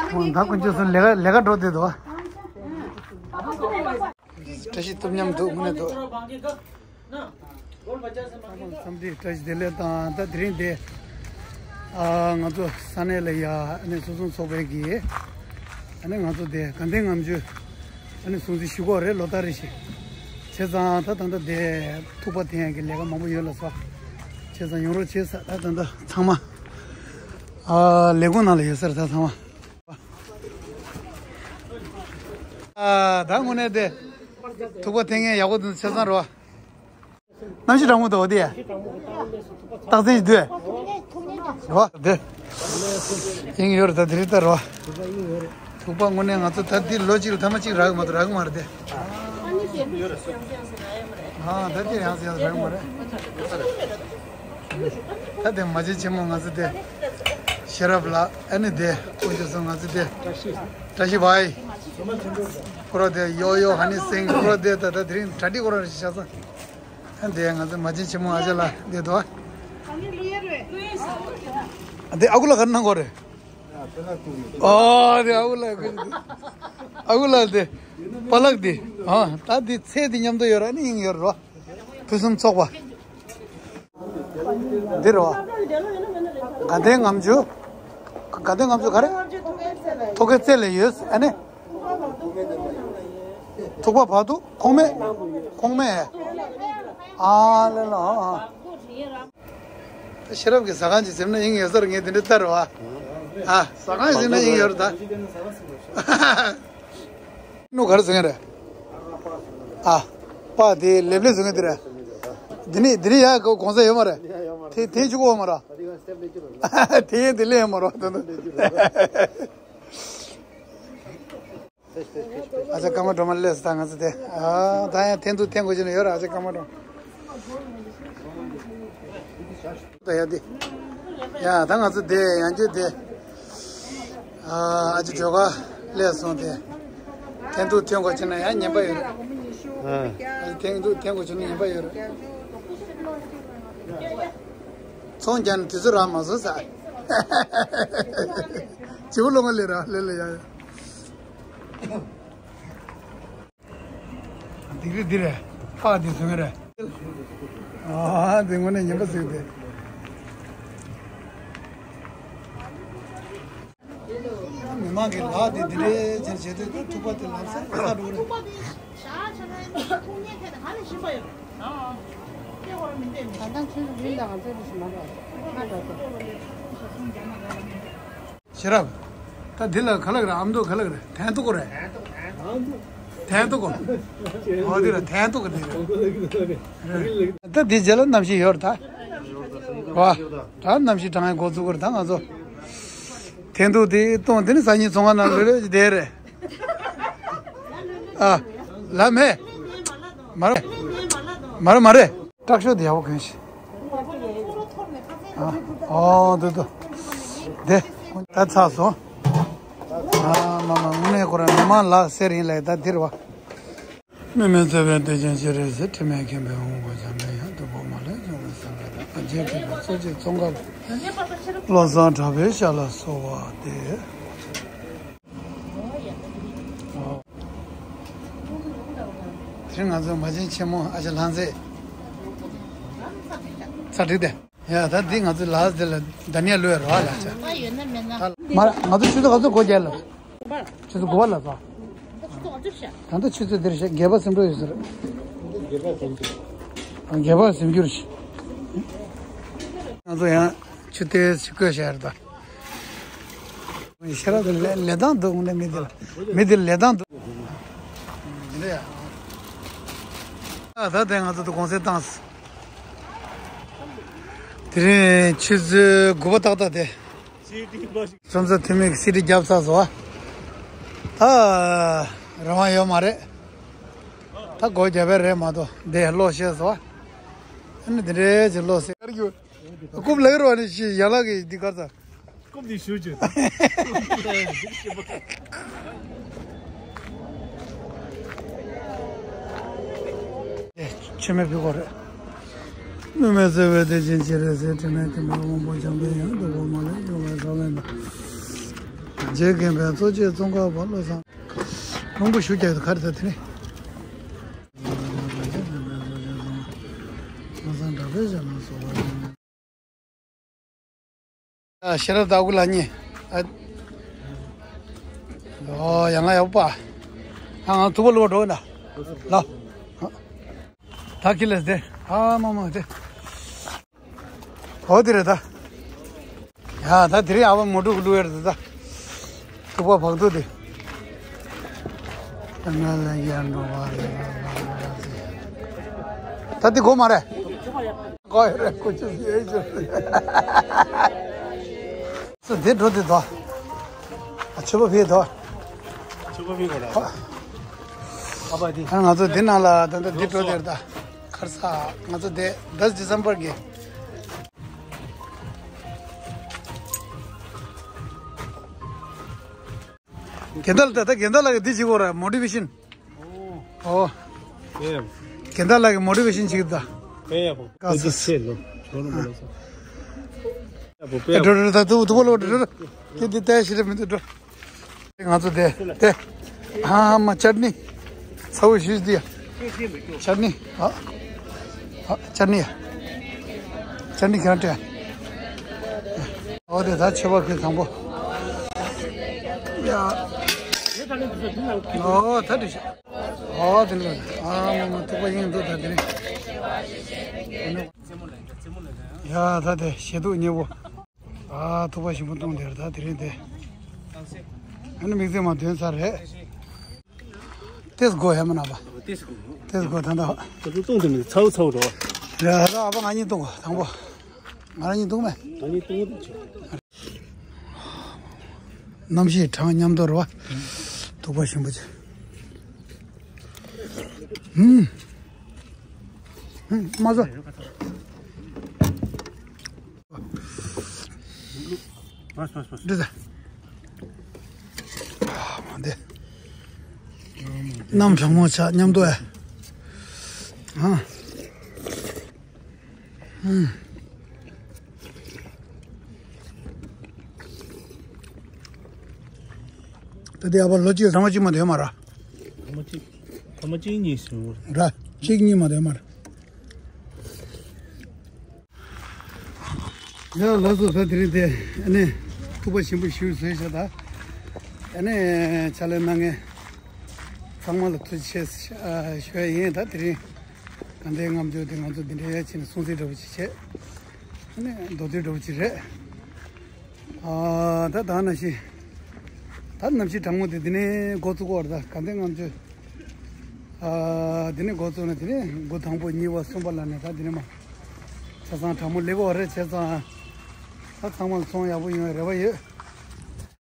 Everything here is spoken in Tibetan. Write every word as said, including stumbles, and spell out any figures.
ད་དཀོན་མཆོག་གསུམ་ལས་ཀ་ལས་ཀ་འགྲོ་བསྡད་འདུག་བཀྲ་ཤིས་ཐུབ་མཉམ་འདུག་དངོས་གནས་འདུག་འཚམས་འདྲི་བཀྲ་ཤིས་བདེ་ལེགས་དང་། ད་དེ་རིང་དེ་ཨ་ང་ཚོ་ས་གནས་ལ་ཡ་ཨ་ནི་སོ་སོའི་ཚོགས་པའི་གི་ཨ་ནི་ང་ཚོ་དེ་དགའ་ལྡན་ལྔ་མཆོད་ཨ་ནི་སྲུང་བརྩི་ཞུ་གི་ཡོད་རེད། ལོ་ལྟར་རེ་བཞིན། བྱས་ཙང་ད་ད་ལྟ་དེ་ཐུག་པ་འཐེན་ཡག་གི་ལས་ཀ་མང་པོ་ཡོད་ལ་སོ། བྱས་ཙང་ཡོང་རོགས་བྱས་ཟེར། ད་ད་ལྟ་ཚང་མ་ཨ་ལས་ཁུངས་ནང་ལ་ཡོད་ས་རེད། ད་ཚང་མ། ཨ་ད་དངོས་གནས་དེ་ཐུག་པ་འཐེན་མཁན་ཡག་པོ་འདུག་བྱས་ཙང་རོ། གནམ་གཤིས་གྲང་མོ་འདུག་འོ་དེ། རྟགས་མཚན་ཞིག་འདུག་རོ་དེ། ཨིན་ཡོད་རེད། ད་དེ་རིང་ལྟར་རོ། ཐུག་པ་དངོས་གནས་ང་ཚོ་ད་འདི་ལོ་གཅིག་ལ་ཐེངས་མ་གཅིག་རག་གི་མ་གཏོགས་རག་གི་མ་རེད་དེ། ཨ་ད་དེ་ཡང་སེ་ཡང་རག་གི་མ་རེད། ད་དེ་མ་བྱན་ཆེན་མོ་ང་ཚོ་དེ། ཤེས་རབ་ལགས། ཨ་ནི་དེ་དཀོན་མཆོག་གསུམ། ང་ཚོ་དེ་བཀྲ་ཤིས་བྷའི། ཁོ་ར་དེ་ཡོ་ཡོ་ཧ་ནི་སིང་། ཁོ་ར་དེ་ད་ད་དེ་རིང་གྲ་སྒྲིག་ཁོ་ར་རེ་ཞིག་བྱས་སོང་། ཨ་དེ་ང་ཚོ་མ་བྱན་ཆེན་མོ་ཨ་ཅག་ལགས་དེ་དོ། ཨ་དེ་ཨ་ཁུ་ལགས་ག་རེ་གནང་གི་ཡོད་རེད། ཨོ་དེ་ཨ་ཁུ་ལགས་ཨ་ཁུ་ལགས་དེ། པཱ་ལགས་དེ། ཨ་ད་དེ་ཚེ་དེ་མཉམ་དུ་ཡོད་ར་ནི་ཡིན་ཡོད་རོ། ཕུན་སུམ་ཚོགས་པ། འདི་རོ། དགའ་ལྡན་ལྔ་མཆོད། དགའ་ལྡན་ལྔ་མཆོད་ག་རེ། ཐོག་ཁའི་རྩེ་ལ་ཡོད། ཨ་ནི། ཐུག་པ་བར་དུ་ཁོག་སྨད། ཁོག་སྨད། ཨ་ལེ་ལོ། ཨ། ཤེས་རབ་ཀྱི་ཟ་ཁང་ཅིག་ཟིན་ན་ཡིན་ཡོད་ས་རེད། ངས་དེ་འདྲ་ལྟར་བ། ཨ་ཟ་ཁང་ཟིན་ན་ཡིན་ཡོད་རེད་ད། ནུ་ག་རེ་ཟེར་མཁན་རེད། ཨ། པ་དེ་ལེབ་ལེབ་ཟེར་མཁན་དེ་རེད། དེ་ནི་དེ་ནི་ཡ་གོང་ས་ཡོད་མ་རེད། དེ་དེ་བཅུག་གོ་མ་ར། དེ་ཡིན་དེ་ལེ་ཡོད་མ་ར་དེ་འདུག་ཨ་ཅག་ཀརྨ་སྒྲོལ་མ་སླེབས་སོང་། ད་ང་ཚོ་དེ། ཨ་ད་ཡང་འཐེན་ཐུག་འཐེན་དགོས་ཀྱི་ནི་ཡོད་ར། ཨ་ཅག་ཀརྨ་སྒྲོལ་མ། ད་ཡ་དེ། ཡ་ད་ང་ཚོ་དེ་ཡང་རྒྱུ་དེ། ཨ་ཅག་ཇོ་ག་སླེབས་སོང་དེ། འཐེན་ཐུག་འཐེན་དགོས་ཀྱི་ན་ཡང་ཉན་པ་ཡོད་རེད། ཨ་ཅག་འཐེན་ཐུག་འཐེན་དགོས་ཀྱི་ན་ཉན་པ་ཡོད་རེད། ཚོང་རྒྱག་ནས་དུས་ཚོད་རག་མ་སོང་ཟེར། བྱིའུ་ལོ་ང་ལས་ར་ལས་ལ་ཡ་ཡ། འདི་རེད་འདི་རེད། པགས་འདི་བཟོ་གི་རེད། ཨ་འདི་དངོས་གནས་ངན་པ་ཟིག་སྟེ། མི་མང་གི་ལག་འདི་འདི་རེད་ཟེར་བྱེད་དུས་ཐུག་པ་དེ་ལམ་སང་ཁ་འགྲོ་གི་རེད། ད་ལྟ་ཁྱོད་ཚོ་ཡིན་ད་ང་ཚོ་འདི་ཞིག་མ་རེད། ང་འགྲོ་ཐུབ། ཤེས་རབ། ད་འདི་ལ་ག་ལ་གི་རེད། ཨ་མདོ་ག་ལ་གི་རེད། ཐན་ཏུ་ཀོ་རེད། ཐན་ཏུ་ཀོ། འོ་འདི་རེད། ཐན་ཏུ་ཀོ་འདི་རེད། ད་འདི་རྗེས་ལ་གནམ་གཤིས་ཡོད་རེད་ད། རེད་བ། ད་གནམ་གཤིས་གྲང་ཡ་འགོ་ཚུགས་ཀྱི་རེད་ད་ང་ཚོ། ཐན་ཏུ་དེ་གཏོང་དེ་ནི་སང་ཉིན་ཚོང་ཁང་ནང་ལོས་རེད་བསྡད་རེད། ཨ། ལ་མེ། མ་རེད། མ་རེད་མ་རེད། སྐྲག་ཤོས་དེ་ཡག་པོ་གོན་ཤིག་ཨ། ཨོ་འདི་འདི། དེ། ད་ཚར་སོང་། ཨ་མ་མ་དངོས་གནས་ཁོ་རང་མི་མང་ལག་སེར་ཡིན་ལ་ད་འདིར་བ། མི་མེད་བརྩེ་བའི་གཏེར་ཆེན་སྤྱན་རས་གཟིགས། དྲི་མེད་མཁྱེན་པའི་དབང་པོ་འཇམ་དཔལ་དབྱངས། བདུད་དཔུང་མ་ལུས་འཇོམས་པའི་སྲས་མཁའ་འགྲོ། རྗེ་བཙུན་པའི་གཙོ་བྱས་ཙོང་ཁ་པ། བློ་བཟང་གྲགས་པའི་ཞབས་ལ་གསོལ་བ་འདེབས། དེ་རིང་ང་ཚོ་མ་བྱན་ཆེན་མོ་ཨ་ཅག་ལྷ་མཛེས། ཚ་འགྲིག་དེ། ཡ་ད་འདི་ང་ཚོ་ལགས་དེ་ལ་དཱ་ནི་ཡ་ལོས་རོ་ལ་ཆ། ཨ་ཡོད་ན་མེད་ན། མ་ར་ང་ཚོ་ཆུ་ཚོད་ག་ཚོད་འགོར་རྒྱལ་ལ། ཆུ་ཚོད་དགུ་པ་ལ་ཚ། ད་ལྟ་ཆུ་ཚོད་འདིར་ཤག་སྒལ་པ་སིམ་འགྲོ་ཡོད་ཟེར། སྒལ་པ་སིམ་རྒྱུར་ཤག་ང་ཚོ་ཡང་ཆུ་ཏོག་ཙམ་བསྐོལ་བཞག་རེད་ད། ཤེས་རབ་དེ་ལས་ལས་སྟངས་འདུག་དངོས་གནས་མི་དེ་ལ་མི་དེ་ལ་ལས་སྟངས་འདུག་འདི་འདྲ་ཡ། ཨ་ད་དེ་ང་ཚོ་དུ་གུང་སེང་བཏང་། དེ་རིང་ཆུ་ཚོད་དགུ་པ་ཏག་ཏག་དེ། ཁྲོམ་ས་འཐུས་མི་གི་སི་ཌི་བརྒྱབ་ཚར་སོང་བ། ད་རང་དབང་ཡོད་མ་རེད། ད་སྒོ་རྒྱབ་པ་རེད་མ་གཏོགས་འདི་ལོག་ཤེས་སོང་བ། ཨ་ནི་འདི་འདྲའི་ཅིག་ལོག་ཤེས། རྐུབ་ལེགས་རོ་ནི་ཞིག་ཡ་ལག་གི་འདི་གར་ཚ། རྐུབ་འདི་ཞུ་ཅིག་ཆེ་མེད་བུ་གོ་རེད། དངོས་མེད་བརྩེ་བའི་གཏེར་ཆེན་སྤྱན་རས་གཟིགས། དྲི་མེད་མཁྱེན་པའི་དབང་པོ་འཇམ་དཔལ་དབྱངས། བདུད་དཔུང་མ་ལུས་འཇོམས་པའི་སྲས་མཁའ་འགྲོ། རྗེ་དགོན་པའི་གཙོ་ཆེ་ཙོང་ཁ་པ་བློ་བཟང་། རླུང་བུ་ཞུ་རྒྱག་ཏུ་ག་རེ་ད་དེ་ནི། ཤེས་རབ་ཟླ་དགུ་ལ་ཉེ། ཨོ་ཡང་ང་ཡག་པ། ཨ་ང་ཐུག་པ་ལོ་འགྲོ་ན། ལ། ད་ཁྱི་ལས་དེ། ཨ་མ་མ་དེ། ཨོ་དེ་རེད་ད། ཡ་ད་དེ་རིང་ཨ་བ་མོ་ཊ་གི་གླུ་ཡར་དེ་ད། ཐུག་པ་བག་ཐུག་དེ། ང་ལ་ཡར་འགྲོ་བ་རེད། ད་དེ་གོ་མ་རེད། གོ་ཡ་རེད་ཁོ་ཆུ་ཡེ་ཆུ། སུ་དེ་འགྲོ་དེ་ད། ཨ་ཆུ་པ་ཕེ་ད། ཆུ་པ་ཕེ་གོ་ད། ཨ་པ་དེ། ཨ་ང་ཚོ་དེ་ནང་ལ་ད་ད་དེ་འགྲོ་དེ་རེད་ད། ཁར་ས་ང་ཚོ་དེ་ད་ཌི་སེམ་བར་གི། རྒན་ད་ལགས་ད་ལྟ་རྒན་ད་ལགས་ཀྱིས་འདི་བྱེད་དགོས་ར་མོ་ཊི་ཝེ་ཤན། ཨོ། རྒན་ད་ལགས་ཀྱིས་མོ་ཊི་ཝེ་ཤན་བྱེད་ཀྱི་ད། དཀའ་ཚེགས་ཆེ་ལོ། འགྲོ་ནི་མ་ལོ་སོ། ཨ་འགྲོ་འགྲོ་ད་དུ་དུ་བ་ལོ་འགྲོ་འགྲོ། ཁྱེད་འདི་ལྟ་ཞིག་རེད་མི་འདུག་འགྲོ། ང་ཚོ་དེ་དེ། ཨ་མ་ཅར་ནི། ཚ་བོ་ཞུས་ཏེ། ཅར་ནི། ཨ། ཨ་ཅར་ནི། ཅར་ནི་གང་སྤྲད། ཨོ་དེ་ད་ཆེ་བ་ཁྱོད་དང་པོ། ཡ། ཨོ་ད་དེ་ཤ། ཨོ་དེ་ནི། ཨ་མ་མ་ཐུག་པ་ཡིན་འདུག་ད་དེ་ནི། ཡ་ད་དེ་ཞེ་སྡུག་ཉེ་བོ། ཨ་ཐུག་པ་ཞིམ་པོ་བཏུང་དེར་ད་དེ་རིང་དེ། ཨ་ནི་དམིགས་བརྩེ་མ་འདོན་ཚར་རེད། ཏེས་གོ་ཧེ་མ་ན་པ། ཏེས་གོ་ད་ད། ད་དུ་བཏུང་དེ་མི་ཚའུ་ཚའུ་རོ། རེད་ཨ་ད་ཨ་ཕ་ང་གཉིས་བཏུང་གོ་དང་པོ། ང་རང་གཉིས་བཏུང་མེད། ང་གཉིས་བཏུང་གོ་ཆོ། གནམ་གཤིས་གྲང་མཉམ་དུ་རོ། ཐུག་པ་ཞིམ་པོ་ཆེ། ཧུམ། ཧུམ་མ་ཟ། འདི་ད། ཨ་མ་འདི། གནམ་གྲང་མོ་ཆགས་མཉམ་དུ་ཨ། ཨ། ཨུམ། ད་འདི་ཨ་ཕ་ལོ་གཅིག་ལ་ཐེངས་མ་གཅིག་མ་དེ་མ་ར། ཐེངས་མ་གཅིག་ཐེངས་མ་གཅིག་གཉིས་སོང་། ར་གཅིག་གཉིས་མ་དེ་མ་ར། ཡ་ལགས་སོ་ད་དེ་རིང་དེ་ཨ་ནི་ཐུག་པ་ཞིམ་པོ་ཞིག་བཟོས་བཞག་ད། ཨ་ནི་ཕྱག་ལས་གནང་མཁན་ཚང་མ་ལ་ཐུགས་རྗེ་ཆེ་ཞུ་ཡ་ཡིན། ད་དེ་རིང་དགའ་ལྡན་ལྔ་མཆོད་དེ་ང་ཚོ་འདི་འདྲའི་ཡ་ཕྱིན་ནས་སྲུང་བརྩི་འདྲ་པོ་ཅིག་བྱས། ཨ་ནི་མདོར་བསྡུས་འདྲ་པོ་ཅིག་རེད། ཨ་ད་ད་ནང་བཞིན། ད་གནམ་གཤིས་གྲང་མོ་དེ་འདི་ནས་འགོ་བཙུགས་པ་རེད་ད་དགའ་ལྡན་ལྔ་མཆོད། ཨ་འདི་ནས་འགོ་བཙུགས་ནས་དེ་ནས་འགོ་དང་པོ་གཉིས་པ་གསུམ་པ་ལ་ནས་ད་འདི་ནས་མ། ཆ་ཚང་གྲང་མོ་སླེབས་པ་རེད་བྱས་ཙང་། ད་ཚང་མ་ལ་ཚོང་ཡག་པོ་ཡོང་བའི་རེ་བ་ཡོད།